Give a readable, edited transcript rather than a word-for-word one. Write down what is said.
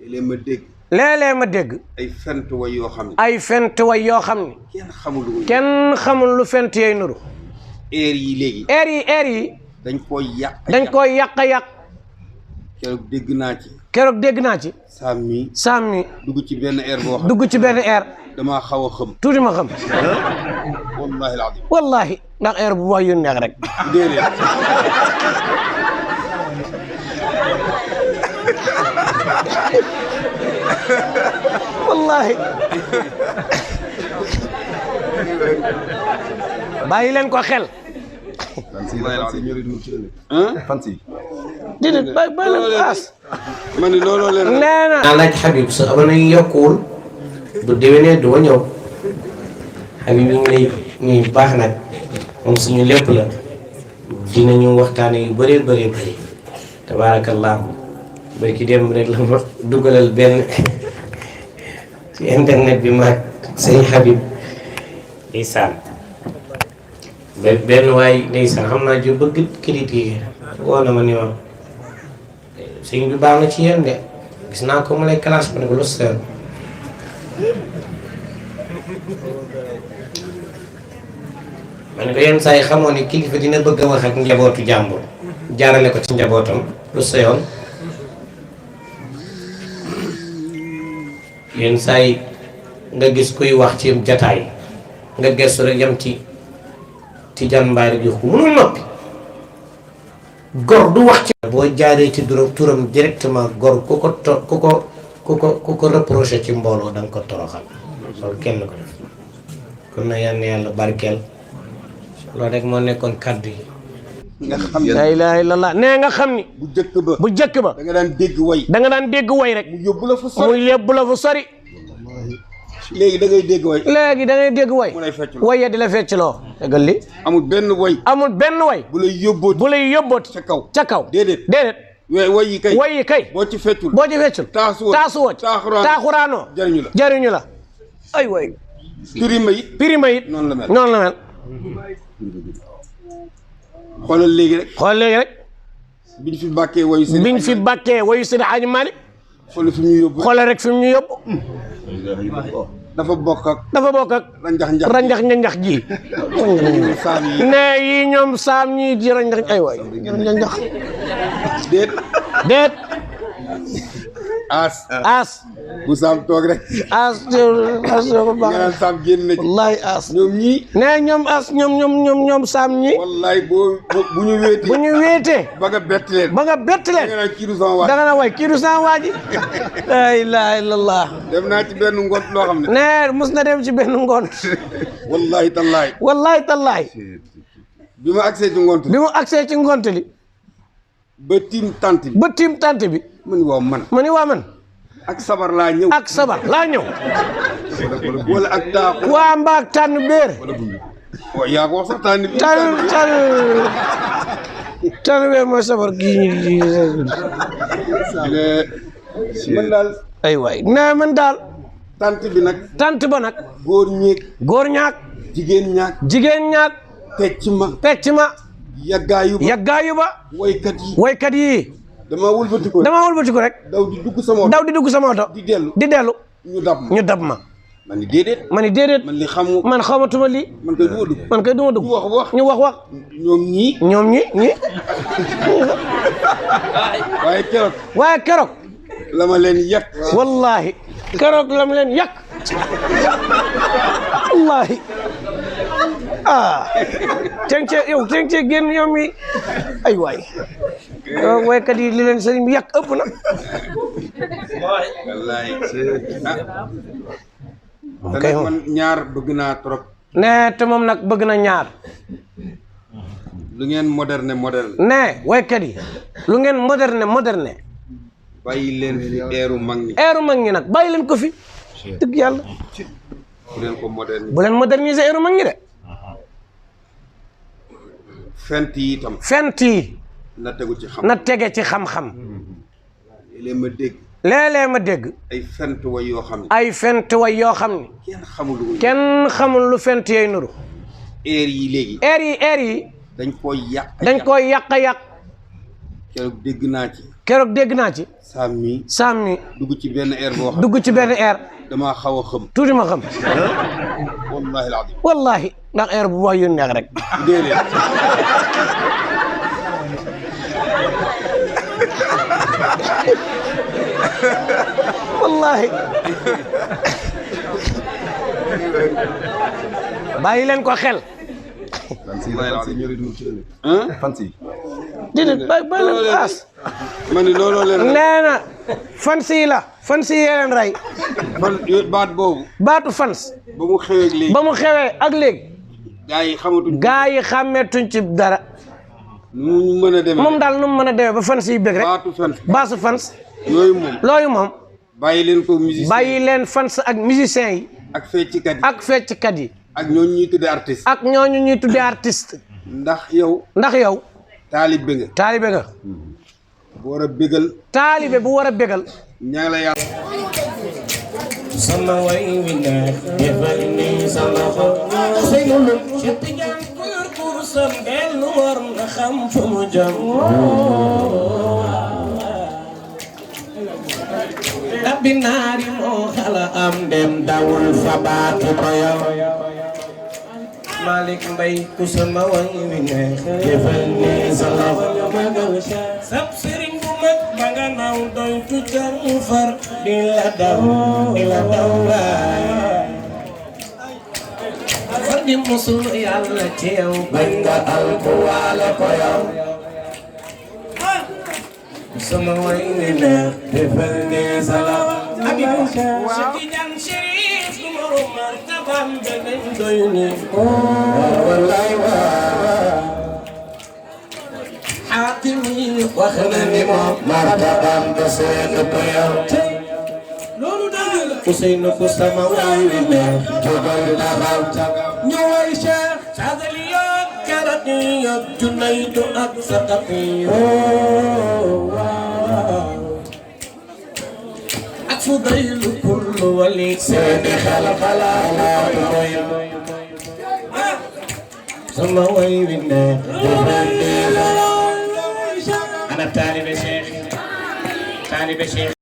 léeg-léeg ma dégg. léeg-léeg ma dégg. ay fent way yoo xam ne. ay fent way yoo xam ne. kenn xamul lu fent yooyu nuru. air yi léegi. air yi. dañ koy yàq. dañ koy yàq. keroog dégg naa ci. saam mi. dugg ci benn air boo xam. dugg ci benn air. damaa xaw a xam. tuuti ma xam. wallaahi alazim. wallaahi ndax air bu wax yu neex rek. déedéet. wallaahi. bàyyi leen ko xel. fansi. déedéet bàyyi leen ko as. ma ne looloo leen. nee na. laaj Habib sa abonné yi yokkuwul bu déwénee du ma ñëw Habib yi ngi lay ñuy baax nag moom suñu lépp la dinañu waxtaane yu bëree bëri tabaarakallah barki dem rek la ma dugalal benn ci internet bi maag sëñ Habib ndeysaan benn waay ndeysaan xam naa ju bëgg critique woo na ma ni ma sëñ bi baax na ci yéen de gis naa ko mu lay classe ma ne ko lu seer ma ne ko yenn saa yi xamoo ni kilifa dina bëgg a wax ak njabootu jàmbur jaarale ko ci njabootam lu seyoon yenn saa yi nga gis kuy wax ci jataay nga gëstu rek yam ci Tijaan Mbaay rek yox ko mënul noppi gor du wax ci boo jaaree ci turam directement gor ku ko reproché ci mbooloo da nga ko toroxal loolu kenn ko def kon na yàlla barkeel loolu rek moo nekkoon kàddu yi nga xam ne la ilaha illallah nee nga xam ni bu jëkk ba da nga daan dégg way rek mu yóbbu la fu sori léegi da ngay dégg way way ya di la feccloo déggal li amul benn way bu lay yóbbooti ca kaw déedéet way yi kay boo ci feccul taasuwoo taaxuraanoo jariñu la ay way pirima it noonu la mel xoolal léegi rek biñ fi bàkkee wayu Seydi Hadji Malick xoolal rek fi mu ñu yóbbu dafa bokk ak ranjax ñanjax ji ne yi ñoom saam ñi di ranjax ay waay ranjax déet as bu saam toog rek as ko baax nga naan saam génn na ci wallahi as ñoom ñii ne ñoom as ñoom saam ñi wallahi bu ñu wéetee ba nga bett leen da nga naan kii du sama waaji la ilaha illallah dem naa ci benn ngont loo xam ne mus na dem ci benn ngont wallahi tallahi bi mu agsee ci ngont li ba tiim tant bi ma ni waa man ak sabar laa ñëw wala ak taaxu waa mbaag tànn béer yaa ko wax sax tànn béer mooy sabar gii man daal ay waay nee man daal tant ba nag góor ñaak jigéen ñaak pecc ma yaggaayu ba waykat yi dama wëlbatiku rek daw di dugg sama oto di dellu ñu dab ma ma ni déedéet man xamatuma lii man kay duma dugg ñu wax ñoom ñi waaye keroog la ma leen yàq wallahi keroog la ma leen yàq wallahi teng cee génn ñoom mi ay waay waykat yi li leen sëriñ bi yàq ëpp na wallahi te nag man ñaar bëgg naa trop ne te moom nag bëgg na ñaar lu ngeen moderne ne waykat yi lu ngeen moderne bàyyi leen fi eeru mag ñi nag bàyyi leen ko fi dëgg yàlla bu leen moderniser eeru mag ñi de fent yi itam na tege ci xam-xam léeg-léeg ma dégg ay fent way yoo xam ne kenn xamul lu fent yooyu nuru air yi léegi air yi dañ koy yàq keroog dégg naa ci keroog dégg naa ci saam mi dugg ci benn air boo xam dugg ci benn air damaa xaw a xam tuuti ma xam wallahi alazim wallahi ndax air bu wax yu neex rek déedéet wallahi bàyyi leen ko xel déedéet bàyyi leen paas ma ni looloo leen nee na fans yi la fans yi leen rey baat boobu baatu fans ba mu xewee léegi ba mu xewee ak léegi gaa yi xàmmeetuñ ci dara nu mu mën a demee moom daal nu mu mën a demee ba fans yi bëgg rek baasu fans looyu moom bàyyi leen ko musicien bàyyi leen fans ak musiciens yi ak fecckat yi ak ñooñu ñuy tuddee artiste ak ñooñu ñuy tuddee artiste ndax yow taalibe nga bu war a bégal taalibe bu war a bégal ñaa la yàlla sama way wi neex defal ni sama xol seyul ci tijan kur sam benn war nga xam fu mu jëm rabbi naari moo xala am dem dawul fa baatu ko yow Malik Mbay ku sama way wi neex defal ni sama xol sab sëriñ bu mag ba nga naw doy tujar far di la daw waay far di musul yàlla ci yow bañ nga alku waale ko yow sama way wi neex defal ni sama Abibu Tijan Chérif du moro martabam beneen doy ni wallaay Haatimi wax na ni moom martabam ba seen ko yow loolu dëgg la Ousseynou ko sama way wi neex jógal taxaw ñu way Cheikh Sadali yoog karati yoog Junaydu ak Saqafi ak Fudaylu kullu wali seeni xel xalaat mooy sama way wi neex ana taalibe Cheikh